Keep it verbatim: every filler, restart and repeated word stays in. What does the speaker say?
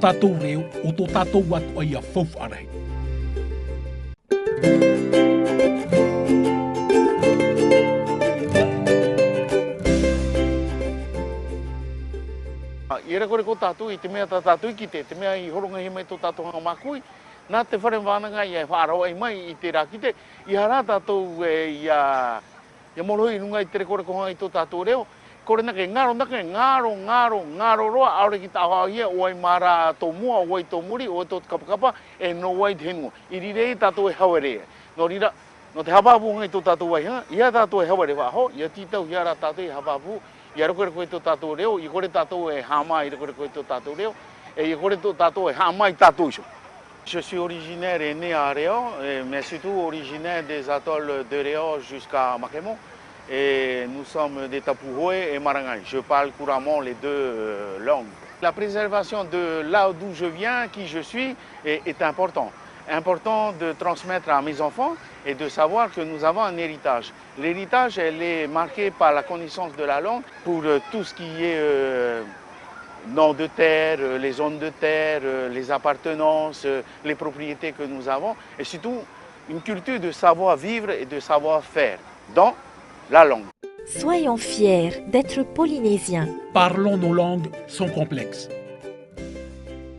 Tatou reo o to tatou watu a ia fou faʻarahi. Ia rekorekō tātou i te mea tā tātou i kite, te mea i horo ngahi mai tō tātou hanga mākui, nā te whare vānaga ia e whaʻaraoʻa mai i tērā kite, i hara tātou e ia ia morohi i runga i te rekorekō hanga i tō tātou reo, kore nake ngaro nake ngaro ngaro ngaro roa ʻaore ki taʻohaʻohia ʻo ai mā rā tō mua, ʻo ai tō muri, ʻo ai tō kapakapa, e nō ai te henua. I rire ia tātou e hauere. Nō reira, nō te hāvāvū hanga i tō tātou vaihaga, ia tātou e hauere faʻahou, ia tītauhia rā tātou e hāvāvū, ia rekorekō i tō tātou reo, ia kore tātou e haʻamā i rekorekō i tō tātou reo, e ia kore tō tātou e haʻamā i tātou iho. Je suis originaire et né à Réor, et- mais surtout originaire des atolls de Réor jusqu'à Makemo. Et nous sommes des Tapuhoe et Marangai. Je parle couramment les deux euh, langues. La préservation de là d'où je viens, qui je suis, est, est important. Important de transmettre à mes enfants et de savoir que nous avons un héritage. L'héritage, elle est marquée par la connaissance de la langue pour euh, tout ce qui est euh, nom de terre, euh, les zones de terre, euh, les appartenances, euh, les propriétés que nous avons, et surtout une culture de savoir-vivre et de savoir-faire dans la langue. Soyons fiers d'être polynésiens. Parlons nos langues sans complexe.